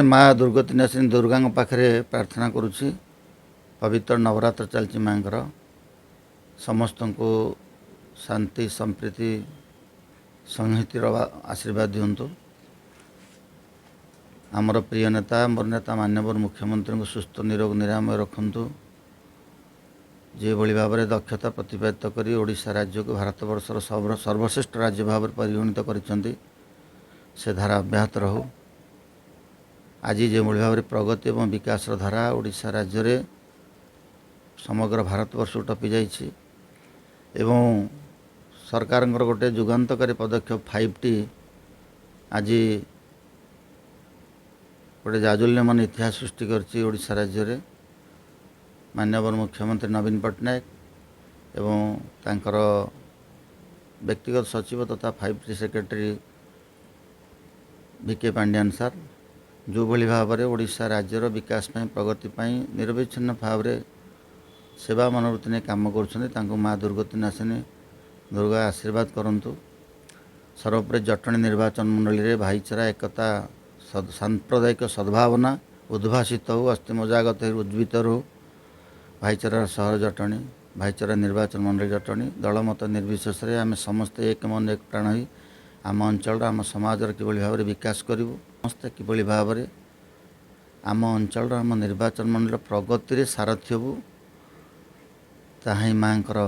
ମା ଦୁର୍ଗତି ନାଶିନୀ ଦୁର୍ଗାଙ୍କ ପାଖରେ ପ୍ରାର୍ଥନା କରୁଛି। ପବିତ୍ର ନବରାତ୍ର ଚାଲିଛି ମାଙ୍କର, ସମସ୍ତଙ୍କୁ ଶାନ୍ତି, ସମ୍ପ୍ରୀତି, ସଂହତିର ଆଶୀର୍ବାଦ ଦିଅନ୍ତୁ। ଆମର ପ୍ରିୟ ନେତା, ମୋର ନେତା, ମାନ୍ୟବର ମୁଖ୍ୟମନ୍ତ୍ରୀଙ୍କୁ ସୁସ୍ଥ, ନିରୋଗ, ନିରାମୟ ରଖନ୍ତୁ। ଯେଭଳି ଭାବରେ ଦକ୍ଷତା ପ୍ରତିପାଦିତ କରି ଓଡ଼ିଶା ରାଜ୍ୟକୁ ଭାରତବର୍ଷର ସର୍ବଶ୍ରେଷ୍ଠ ରାଜ୍ୟ ଭାବରେ ପରିଗଣିତ କରିଛନ୍ତି, ସେ ଧାରା ଅବ୍ୟାହତ ରହୁ। ଆଜି ଯେଉଁଭଳି ଭାବରେ ପ୍ରଗତି ଏବଂ ବିକାଶର ଧାରା ଓଡ଼ିଶା ରାଜ୍ୟରେ ସମଗ୍ର ଭାରତବର୍ଷକୁ ଟପି ଯାଇଛି ଏବଂ ସରକାରଙ୍କର ଗୋଟେ ଯୁଗାନ୍ତକାରୀ ପଦକ୍ଷେପ 5T ଆଜି ଗୋଟେ ଜାଜୁଲ୍ୟମାନ ଇତିହାସ ସୃଷ୍ଟି କରିଛି ଓଡ଼ିଶା ରାଜ୍ୟରେ, ମାନ୍ୟବର ମୁଖ୍ୟମନ୍ତ୍ରୀ ନବୀନ ପଟ୍ଟନାୟକ ଏବଂ ତାଙ୍କର ବ୍ୟକ୍ତିଗତ ସଚିବ ତଥା 5T secretary V K Pandian sir ଯେଉଁଭଳି ଭାବରେ ଓଡ଼ିଶା ରାଜ୍ୟର ବିକାଶ ପାଇଁ, ପ୍ରଗତି ପାଇଁ ନିରବିଚ୍ଛିନ୍ନ ଭାବରେ ସେବା ମନୋବୃତ୍ତି ନେଇ କାମ କରୁଛନ୍ତି, ତାଙ୍କୁ ମା ଦୁର୍ଗତି ନାଶିନୀ ଦୁର୍ଗା ଆଶୀର୍ବାଦ କରନ୍ତୁ। ସର୍ବୋପରି ଜଟଣୀ ନିର୍ବାଚନ ମଣ୍ଡଳୀରେ ଭାଇଚାରା, ଏକତା, ସାମ୍ପ୍ରଦାୟିକ ସଦ୍ଭାବନା ଉଦ୍ଭାସିତ ହେଉ, ଅସ୍ଥିମଜାଗତ ହେଉ, ଉଜ୍ଜୀବିତ ରହୁ। ଭାଇଚାରାର ସହର ଜଟଣୀ, ଭାଇଚାରା ନିର୍ବାଚନ ମଣ୍ଡଳୀ ଜଟଣୀ, ଦଳମତ ନିର୍ବିଶେଷରେ ଆମେ ସମସ୍ତେ ଏକ ମନ ଏକ ପ୍ରାଣ ହୋଇ ଆମ ଅଞ୍ଚଳର, ଆମ ସମାଜର କିଭଳି ଭାବରେ ବିକାଶ କରିବୁ, ସମସ୍ତେ କିଭଳି ଭାବରେ ଆମ ଅଞ୍ଚଳର, ଆମ ନିର୍ବାଚନ ମଣ୍ଡଳୀର ପ୍ରଗତିରେ ସାରଥି ହେବୁ, ତାହା ହିଁ ମାଆଙ୍କର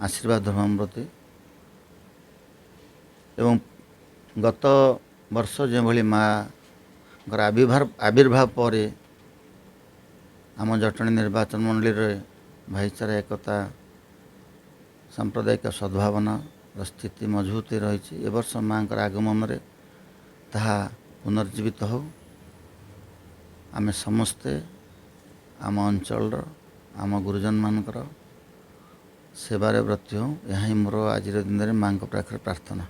ଆଶୀର୍ବାଦ ହେବ ଆମ ପ୍ରତି। ଏବଂ ଗତ ବର୍ଷ ଯେଉଁଭଳି ମାଆଙ୍କର ଆବିର୍ଭାବ ପରେ ଆମ ଜଟଣୀ ନିର୍ବାଚନ ମଣ୍ଡଳୀରେ ଭାଇଚାରା, ଏକତା, ସାମ୍ପ୍ରଦାୟିକ ସଦ୍ଭାବନାର ସ୍ଥିତି ମଜବୁତ ରହିଛି, ଏ ବର୍ଷ ମାଆଙ୍କର ଆଗମନରେ ତାହା ପୁନର୍ଜୀବିତ ହେଉ। ଆମେ ସମସ୍ତେ ଆମ ଅଞ୍ଚଳର, ଆମ ଗୁରୁଜନମାନଙ୍କର ସେବାରେ ବ୍ରତୀ ହେଉ, ଏହା ହିଁ ମୋର ଆଜିର ଦିନରେ ମାଆଙ୍କ ପାଖରେ ପ୍ରାର୍ଥନା।